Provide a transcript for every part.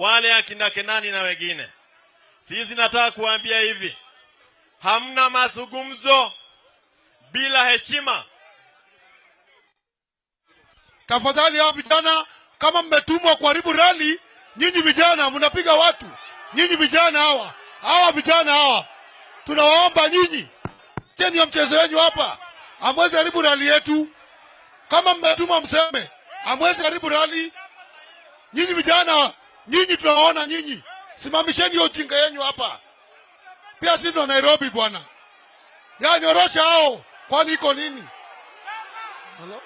Wale akina Kenani na wengine. Sisi nataka kuambia hivi, hamna mazungumzo bila heshima. Tafadhali hao vijana, kama mmetumwa kuharibu rally, nyinyi vijana mnapiga watu. Nyinyi vijana hawa, hawa vijana hawa, tunawaomba nyinyi, cheni hiyo mchezo wenu hapa, hamwezi haribu rally yetu. Kama mmetumwa mseme, hamwezi haribu rally. Nyinyi vijana, nyinyi tunawaona nyinyi, simamisheni hiyo ujinga yenu hapa. Pia sisi ndo Nairobi bwana, ya nyorosha hao, kwani iko nini? Hello?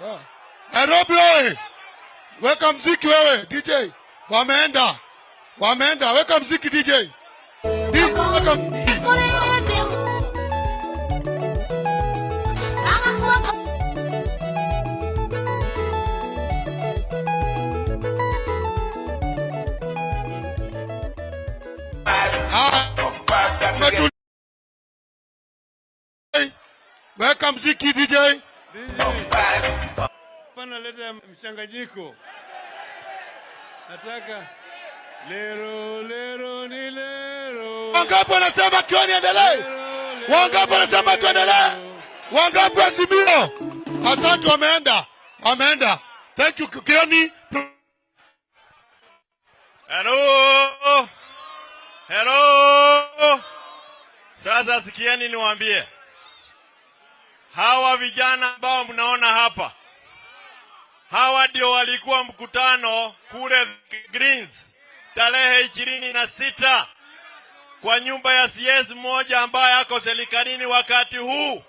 Yeah. Nairobi oye! Weka mziki wewe DJ. Wameenda. Wameenda. Weka mziki DJ. DJ, weka mziki. Ah, umetulia. Weka mziki DJ. Hapana, leta mchanganyiko. Nataka lero lero ni lero. Wangapi wanasema Kioni endelee? Lero, lero, Wangapi wanasema ni tuendelee? lero. Wangapi Azimio? Asante, wameenda. Wameenda. Thank you, Kioni. Hello. Hello. Sasa sikieni niwaambie. Hawa vijana ambao mnaona hapa, hawa ndio walikuwa mkutano kule Greens tarehe 26 kwa nyumba ya CS mmoja ambaye ako serikalini wakati huu.